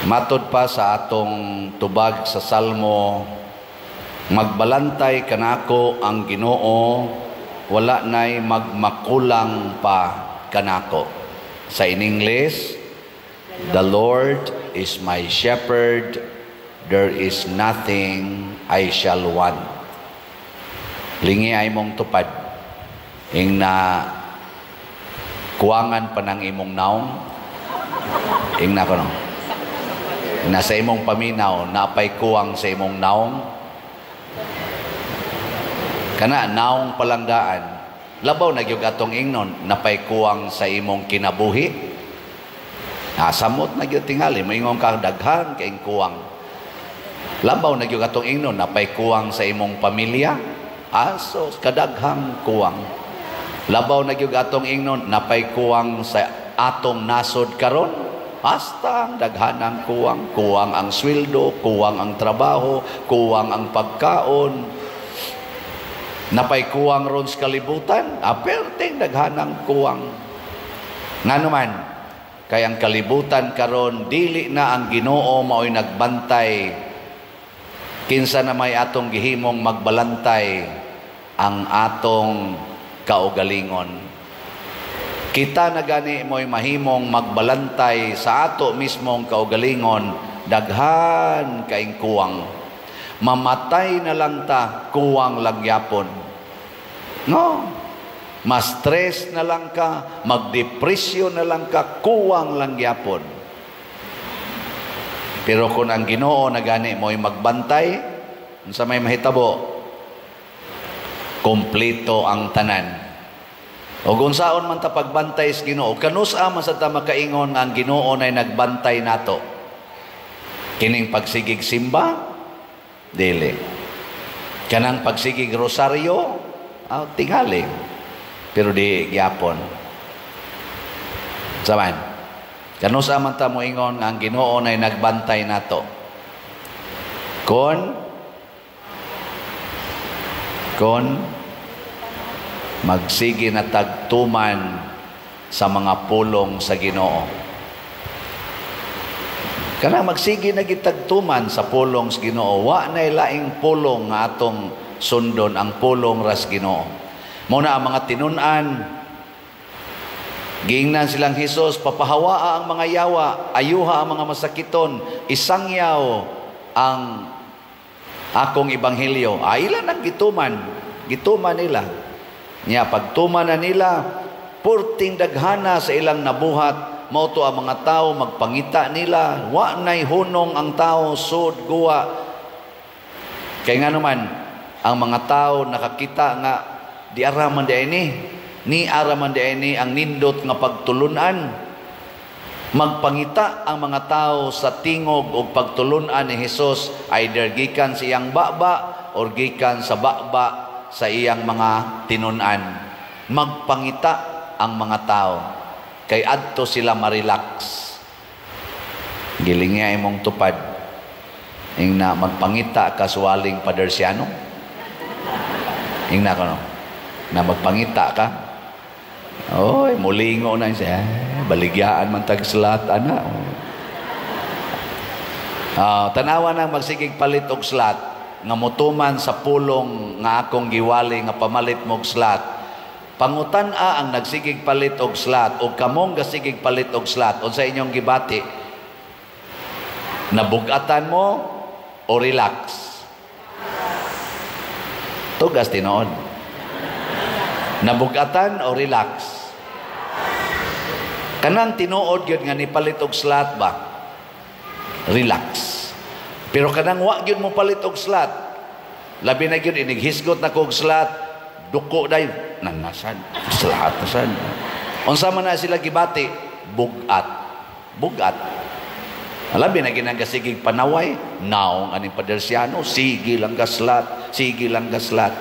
Matod pa sa atong tubag sa Salmo, magbalantay kanako ang Ginoo, wala nay magmakulang pa kanako. Sa in English, "The Lord is my shepherd, there is nothing I shall want." Lingi ay mong tupad. Ing na kuwangan pa ng imong naong. Ing na kono. Nasa imong paminaw, napay kuwang sa imong naong. Kana naong palanggaan. Labaw na gyud atong ingnon, napay kuwang sa imong kinabuhi. Ah, samot na gyud tingali, moingon ka daghan kay kuwang. Labaw na gyud atong ingnon, napay kuwang sa imong pamilya. Aso kadaghang kuwang. Labaw na gyud atong ingnon, napay kuwang sa atong nasod karon. Hasta ang daghanang kuwang, kuwang ang sweldo, kuwang ang trabaho, kuwang ang pagkaon. Napay kuwang ron sa kalibutan, aperting daghanang kuwang. Ngano man, kay ang kalibutan karon dili na ang Ginoo mao'y nagbantay. Kinsa na may atong gihimong magbalantay? Ang atong kaugalingon. Kita na gani mo'y mahimong magbalantay sa ato mismong kaugalingon, daghan kaing kuwang. Mamatay na lang ta, kuwang lang yapon. No? Ma-stress na lang ka, magdepresyon na lang ka, kuwang lang yapon. Pero kung ang Ginoo na gani mo'y magbantay, unsa may mahitabo? Kompleto ang tanan. O kung saon man ta pagbantay sa Ginoo, kanusa man sa ta makaingon nga ang Ginoo nay nagbantay nato? Kining pagsigig simba? Dili. Kanang pagsigig rosaryo? Ah, tingali. Pero di gyapon. Saman. Kanusa man ta moingon nga ang Ginoo nay nagbantay nato? Kon magsige na tagtuman sa mga pulong sa Ginoo. Kanang magsige na gitagtuman sa pulong sa Ginoo, wa na laing pulong nga atong sundon, ang pulong ras Ginoo. Mao na ang mga tinun-an, giingnan silang Hesus, "Papahawaa ang mga yawa, ayuha ang mga masakiton, isangyaw ang akong ebanghelyo." Ay, ilan ang gituman? Gituman nila. Nya pagtuman na nila, purting daghana sa ilang nabuhat, mao to ang mga tao magpangita nila, wa nay hunong ang tao sud guwa. Kay nga naman, ang mga tao nakakita nga di araman di ini, ni araman di ini ang nindot nga pagtulunan. Magpangita ang mga tao sa tingog og pagtulunan ni Hesus, either gikan sa iyang baba or gikan sa baba sa iyang mga tinun-an. Magpangita ang mga tao kay adto sila ma-relax. Giling nga imong tupad. Ing na magpangita ka suwaling Padersiano. Ing na kono. Na magpangita ka. Oy, mulingo na siya. Eh, baligyaan man tag slot ana. Ah, tanawa nang magsigig palit og slot nga motuman sa pulong nga akong giwali nga pamalit mo og slot. Pangutan-a ang nagsigig palit og slot o kamong gasigig palit og slot, unsa inyong gibati? Nabugatan mo o relax? Tugas tinuod. Nabugatan o relax? Kanang tinuod gyud nga nipalit og slot ba? Relax. Pero kanang wa gyud mo palit og slot, labi na gyud inighisgot na kog slot, duko day nanasan, slot nasan. Unsa man na sila gibati? Bugat. Bugat. Labi na ginagasigig panaway, naong aning Padersiano, sige lang gaslat, sige lang gaslat.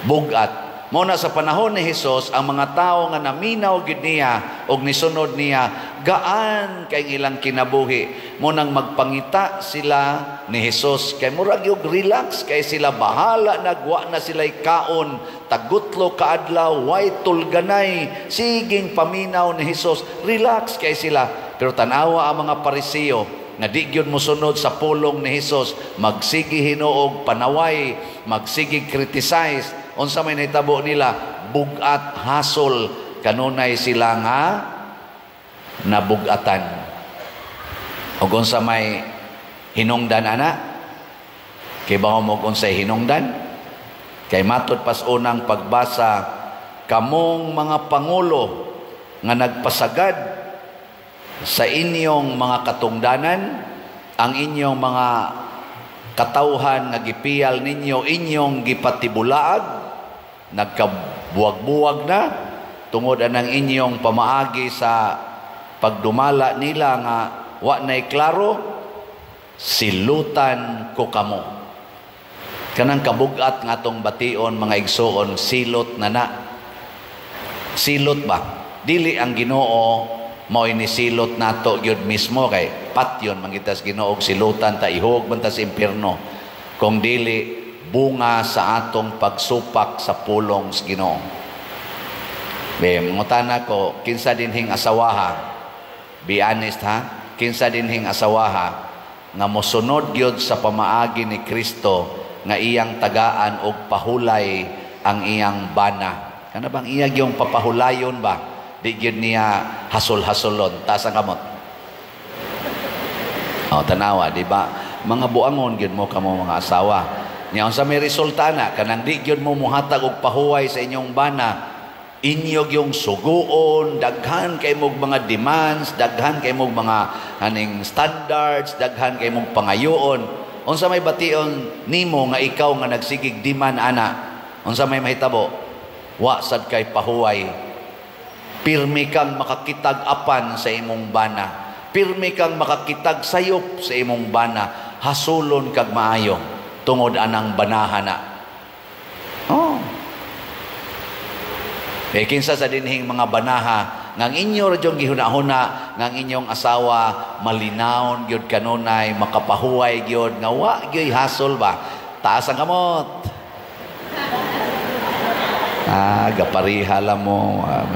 Bugat. Mao na sa panahon ni Hesus, ang mga tao nga naminaw gid niya og nisunod niya, gaan kay ilang kinabuhi. Mo nang magpangita sila ni Hesus kay murag yung relax kay sila, bahala nagwa na sila'y kaon, tagutlo kaadlaw, way tulganay, siging paminaw ni Hesus, relax kay sila. Pero tanawa ang mga Pariseo, nga di gyud mosunod sa pulong ni Hesus, magsige hinuog panaway, magsige criticize, unsa may nahitabo nila? Bugat, hasol, kanunay sila nga nabugatan. Ug unsa may hinungdan ana? Kay ba mo unsay hinungdan? Kay matud pas unang pagbasa, kamong mga pangulo nga nagpasagad sa inyong mga katungdanan, ang inyong mga katawhan nga gipiyal ninyo, inyong gipatibulaag, nagkabuwag-buwag na tungod anang inyong pamaagi sa pagdumala nila nga wa na'y klaro, silutan ko kamo. Kanang kabugat nga atong bation, mga igsuon, silot na na. Silot ba? Dili ang Ginoo mao'y nisilot nato gyud mismo, kay patyon man kita sa Ginoo, silutan ta, ihog man ta sa impierno. Kung dili bunga sa atong pagsupak sa pulong sa Ginoo. Be, mangutana ko, kinsa dinhing asawaha? Be honest ha, kinsa dinhing asawaha nga mosunod gyud sa pamaagi ni Kristo nga iyang tagaan og pahulay ang iyang bana? Kana bang iya gyung papahulayon ba? Di gyud niya hasol-hasolon. Taas ang kamot. Oh, tanawa, di ba? Mga buangon gyud mo kamo mga asawa. Nya unsa may resulta na? Kanang di gyud mo muhatag og pahuway sa inyong bana, inyo gyung suguon, daghan kay mog mga demands, daghan kay mog mga aning standards, daghan kay mog pangayoon. Unsa may bation nimo nga ikaw nga nagsigig demand ana? Unsa may mahitabo? Wa sad kay pahuway. Pirmi kang makakitag apan sa imong bana. Pirmi kang makakitag sayop sa imong bana. Hasulon kag maayo tungod anang banahan na. Oh. Eh, kinsa sa dinhing mga banaha ngang inyo ra gyud gihuna-huna ngang inyong asawa malinawon gyud kanunay, makapahuway gyud nga wa gyud hasol ba? Taas ang kamot. Ah, gapariha lang mo. Ah,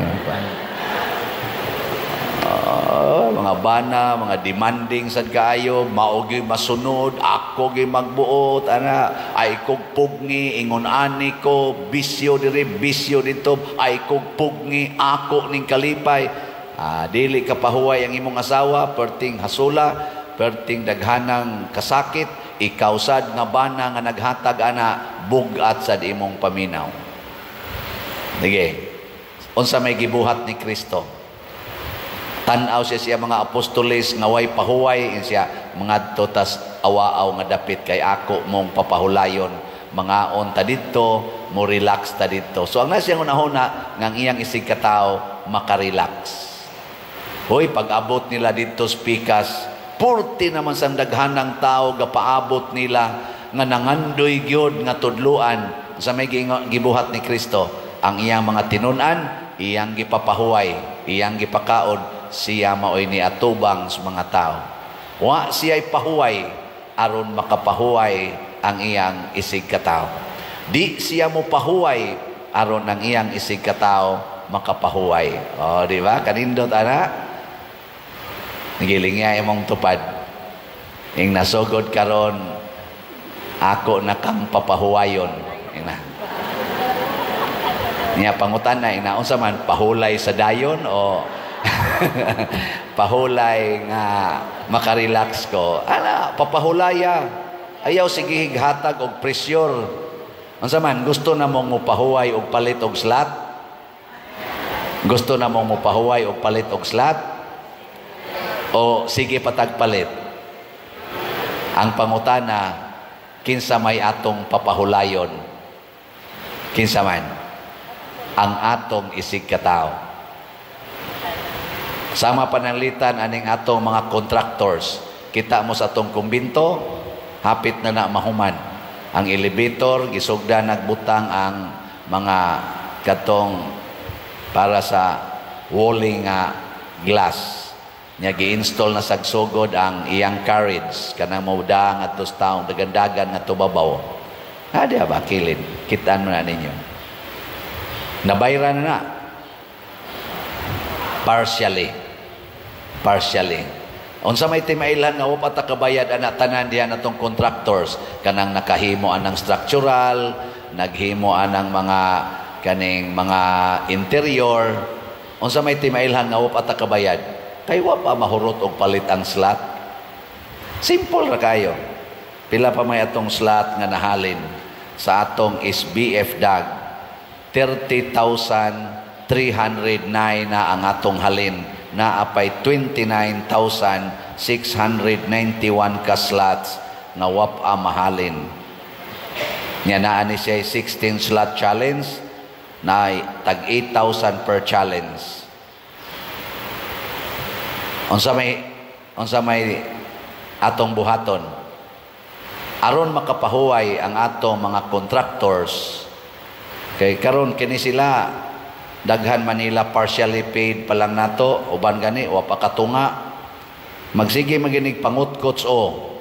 mga bana, mga demanding sad kaayo, mao gyud masunod, ako gyud magbuot, ana, ay kog pugni, ingon ani ko, bisyo diri, bisyo didto, ay kog pugni, ako ning kalipay. Ah, dili ka pahuway ang imong asawa, perting hasula, perting daghanang kasakit, ikaw sad nga bana nga naghatag ana, bugat sad imong paminaw. Sige. Unsa may gibuhat ni Kristo? Tan-aw siya siya mga apostoles nga way pahuway, siya mangadto tas awaaw nga dapit, kay ako mong papahulayon, mangaon ta didto, mo relax ta didto. So ang nasa iyang hunahuna nga ang iyang isig katao makarelax. Hoy, pag-abot nila didto sa pikas, purti naman sang daghanang tao gapaabot nila nga nangandoy gyud nga tudluan. Sa may gibuhat ni Kristo, ang iyang mga tinun-an iyang gipapahuway, iyang gipakaon, siya maoy ni atubang sa mga tao. Wa siya'y pahuway aron makapahuway ang iyang isig katao. Di siya mo pahuway aron ang iyang isig katao makapahuway. O, di ba? Kanindot ana. Nagiling niya imong tupad. Ing nasugod karon, ako na kang papahuwayon. Ing na. Niya pangutan na, ina unsa man, pahulay sa dayon o pahulay nga makarelax ko? Ana, papahulaya. Ayaw sige hatag og pressure. Unsa man, gusto na mong mopahuway og palit og slot? Gusto na mong mopahuway og palit og slot? O sige patagpalit? Ang pangutana, kinsa may atong papahulayon? Kinsa man? Ang atong isig katao. Sama pananglitan aning atong mga contractors. Kita mo sa atong kumbinto, hapit na na mahuman. Ang elevator, gisugda nagbutang ang mga katong para sa walling nga glass. Nya gi-install na sagsugod ang iyang carriage kanang mauda nga sa taong dagandagan nga tubabaw. Ha, di ba kilid? Kitaan mo na ninyo. Nabayran na na. Partially. Partially. Unsa may timailhan nga wa pa ta kabayad ana tanan diha natong contractors, kanang nakahimo anang structural, naghimo anang mga kaning mga interior? Unsa may timailhan nga wa pa ta kabayad? Kay wa pa mahurot og palit ang slot. Simple ra kayo. Pila pa may atong slot nga nahalin sa atong SBF DAG? 30,309 na ang atong halin, naa pay 29,691 ka slots nga wa pa mahalin. Nya naa ni siya 16 slot challenge na tag 8,000 per challenge. Unsa may atong buhaton aron makapahuway ang atong mga contractors? Kay karon kini sila, daghan Manila, partially paid pa lang nato, uban gani wa pa katunga, magsige maginig pangutkots o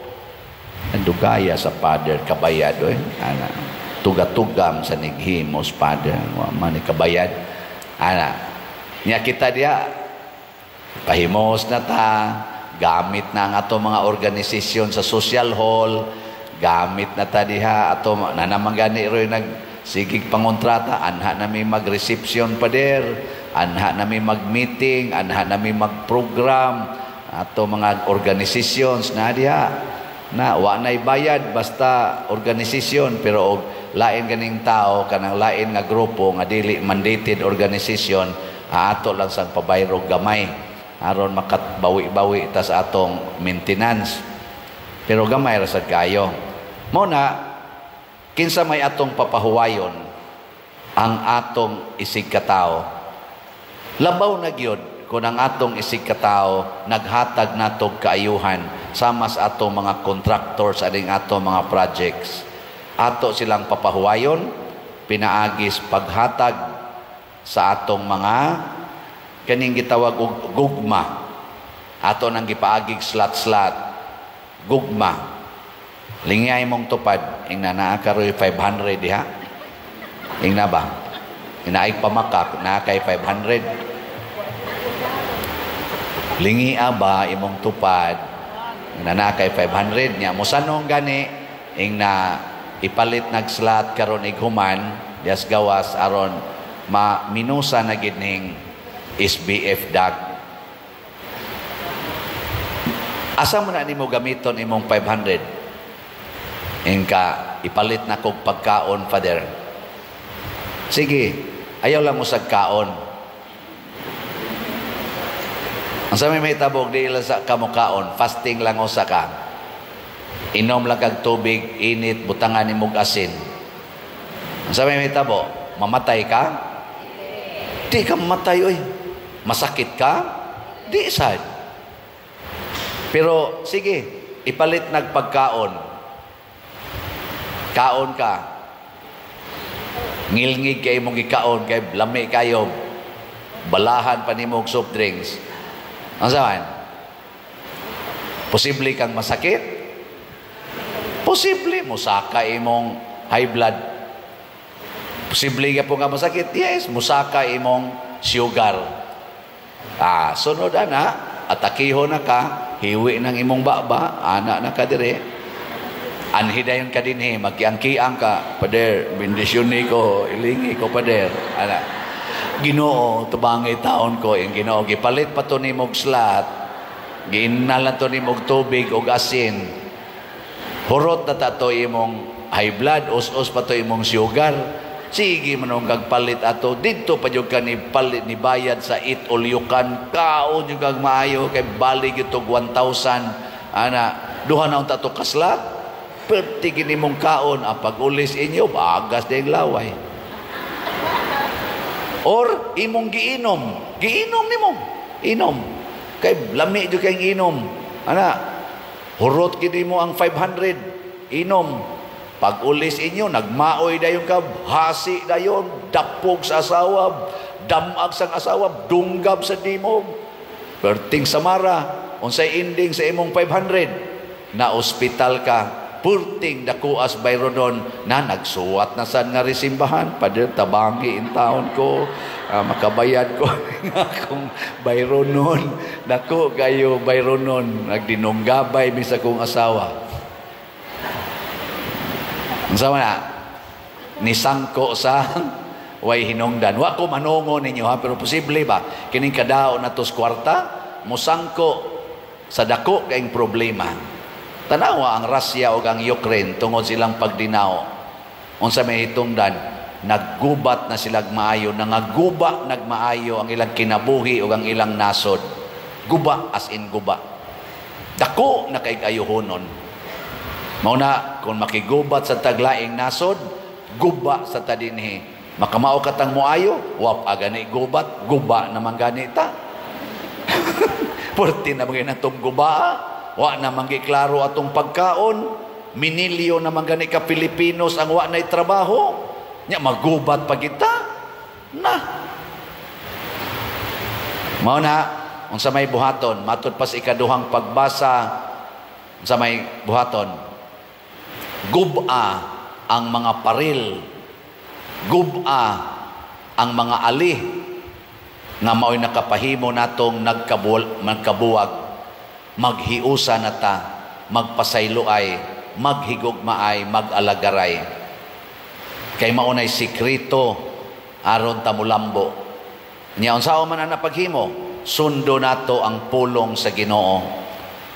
dugaya sa father kabayad oy. Ana, tugatugam sa nighimos, father, wa man ni kabayad ana. Nya kita diha, pahimos na ta, gamit na ang ato mga organisasyon sa social hall, gamit na ta diha ato na naman gani roy nag sigig pangontrata, anha na mi mag-reception, pader, anha na mi mag-meeting, anha na mi mag-program ato mga organizations na diha na wa na'y bayad basta organisasyon. Pero og lain ganing tao, kanang lain nga grupo nga dili mandated organization, ato lang sang pabayrog gamay aron makabawi-bawi ta sa atong maintenance, pero gamay ra sad kayo. Mo na kinsa may atong papahuwayon? Ang atong isig katao. Labaw na gyud kung ang atong isig katao naghatag natog kaayuhan sama sa atong mga contractors aning atong mga projects. Ato silang papahuwayon pinaagis paghatag sa atong mga kaning gitawag og gugma. Ato nang gipaagig slot-slot gugma. Lingay mong tupad, ingna naa karoy 500 diha. Ingna ba? Inaay pamakak, naa kay 500. Lingi ba imong tupad, ingna naa kay 500 nya mosanong gani, ingna ipalit nag slot karon ighuman dias gawas aron ma minusa na gid ning SBF DAG. Asa mo na nimo gamiton imong 500? Ingka ipalit na kog pagkaon, Father. Sige, ayaw lang mo sa kaon. Ang sa may tabog, di lang sa kamukaon, fasting lang usa ka. Inom lang kag tubig, init, butangan ni mong asin. Ang sa may tabo, mamatay ka? Di ka mamatay, oy. Masakit ka? Di sad. Pero sige, ipalit nagpagkaon. Kaon ka. Ngilngig kay imong gikaon, kay lami kayo. Balahan pa nimo og soft drinks. Ang saman? Posible kang masakit? Posible musaka imong high blood. Posible ka po nga masakit? Yes, musaka imong sugar. Ah, sunod ana, atakiho na ka, hiwi ng imong baba, ana na ka dire. Anhi dayon ka dinhi, magkiang-kiang ka, "Pader, bendisyon ni ko, ilingi ko, pader." Ana. "Ginoo, tubangi taon ko," yung Ginoo, gipalit pa to nimog slot, giinala to nimog tubig og asin. Hurot na ta to imong high blood, us-us pa to imong sugar. Sige manong kag palit ato didto pa jud ka ni palit ni bayad sa it ulyukan, kaon jud kag maayo kay bali gyud tog 1,000 ana, duha na unta to ka slot. Perti gini mong kaon, ang pag-ulis inyo bagas ding laway. Or imong giinom, giinom nimo, inom kay lami jud kay inom ana, hurot gid mo ang 500, inom. Pag ulis inyo, nagmaoy dayon ka, hasi dayon, dapog sa asawa, damag sang asawa, dunggab sa dimog. Perting samara, unsay ending sa imong 500? Na ospital ka. Purting dakuas bayronon na nagsuwat na sad nga risimbahan. Pader, tabangi in taon ko. Makabayad ko akong bayronon. Dako kayo bayronon. Nagdinunggabay mi sa kong asawa. Unsa man na? Nisangko sa way hinungdan. Wa ko manungo ninyo ha, pero posible ba? Kining kadao na tos kwarta, musangko sa dako kaing problema. Tanawa ang Russia ug ang Ukraine tungod silang pagdinao. Unsa may hitungdan, naggubat na sila maayo, nangaguba nagmaayo ang ilang kinabuhi ug ang ilang nasod. Guba as in guba. Dako na kay ayuhonon. Mao na kung makigubat sa taglaing nasod, guba sa tadinhi. Makamao katang moayo, wap agani gubat, guba naman gani ta. Purti na mga natong guba, wa na man klaro atong pagkaon, minilyo naman gani ka Pilipinos ang wa na'y trabaho, nya magubat pa kita. Na. Mao na unsa may buhaton, matud pa sa ikaduhang pagbasa, unsa may buhaton? Guba ang mga paril, guba ang mga ali nga mao'y nakapahimo natong nagkabuwag. Maghiusa na ta, magpasayloay, maghigugmaay, mag-alagaray. Kay maunay sikreto aron ta mulambo. Nya unsa man ang napaghimo, sundo nato ang pulong sa Ginoo.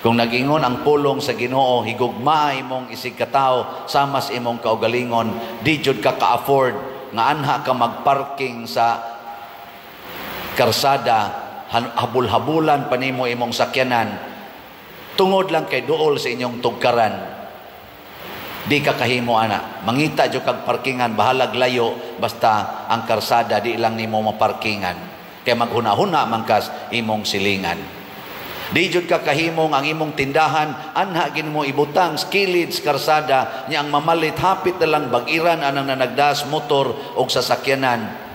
Kung nagingon ang pulong sa Ginoo, higugmaay mong isig katawo samas imong kaugalingon, di jud ka ka-afford nga anha ka magparking sa karsada, habul-habulan pa nimo imong sakyanan tungod lang kay duol sa inyong tugkaran. Di ka kahimo ana, mangita jud kag parkingan, bahalag layo, basta ang karsada di lang nimo maparkingan, kay maghuna-huna man kas imong silingan. Di jud ka kahimong ang imong tindahan anha gin mo ibutang kilid sa karsada, nya ang mamalit hapit na lang bag-iran anang nanagdas motor og sasakyanan.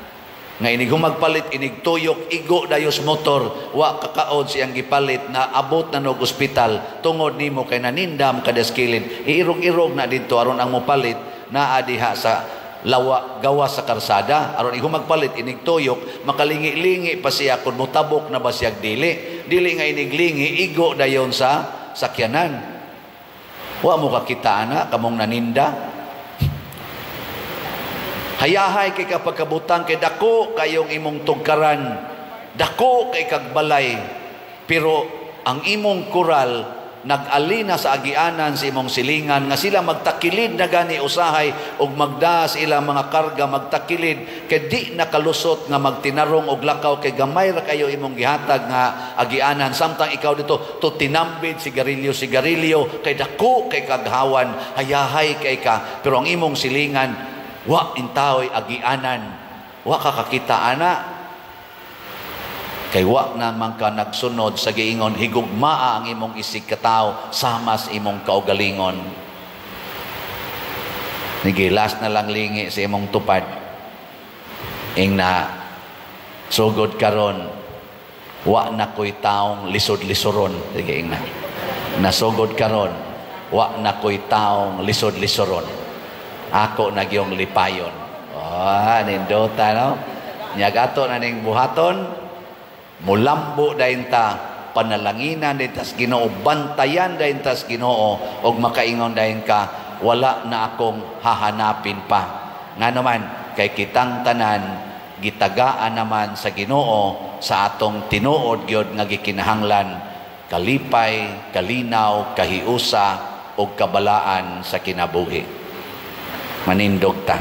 Nga inig humagpalit, inig tuyok, igo dayos motor, wa kakaod siyang gipalit na abot na nog ospital tungod nimo kay nanindam kadas kilid. Iirog-irog na didto aron ang mopalit naa diha sa lawa gawa sa karsada, aron ihumagpalit inig tuyok, makalingi-lingi pa siya kun motabok na ba siyag dili. Dili nga iniglingi, igo dayon sa sakyanan. Wa mo kakita ana kamong naninda. Hayahay kay kapagkabutang kay dako kayong imong tugkaran, dako kay kagbalay, pero ang imong kural nag-alina sa agianan sa imong silingan nga sila magtakilid na gani usahay og magdas ilang mga karga, magtakilid kay di nakalusot nga magtinarong og lakaw kay gamay ra kayo imong gihatag nga agianan, samtang ikaw dito to tinambid sigarilyo sigarilyo kay dako kay kaghawan. Hayahay kay ka, pero ang imong silingan wa intaoy agianan, wa ka kakita ana kay wa naman ka nagsunod sa giingon higugmaa ang imong isig katawo samas imong kaugalingon. Nigilas na lang lingi sa imong tupad. Ing na sugod karon wa na ko'y taong lisod-lisoron. Sige, ing na nasugod karon wa na ko'y taong lisod-lisoron. Ako na giyong lipayon. Oh, nindota no? Nyagato na ning buhaton, mulambo dayon ta, panalanginan dayon tas Ginoo, bantayan dayon tas Ginoo, og makaingon dayon ka, wala na akong hahanapin pa. Nga naman, kay kitang tanan, gitagaan naman sa Ginoo sa atong tinuod gyud nga gikinahanglan, kalipay, kalinaw, kahiusa, og kabalaan sa kinabuhi. Manindog ta.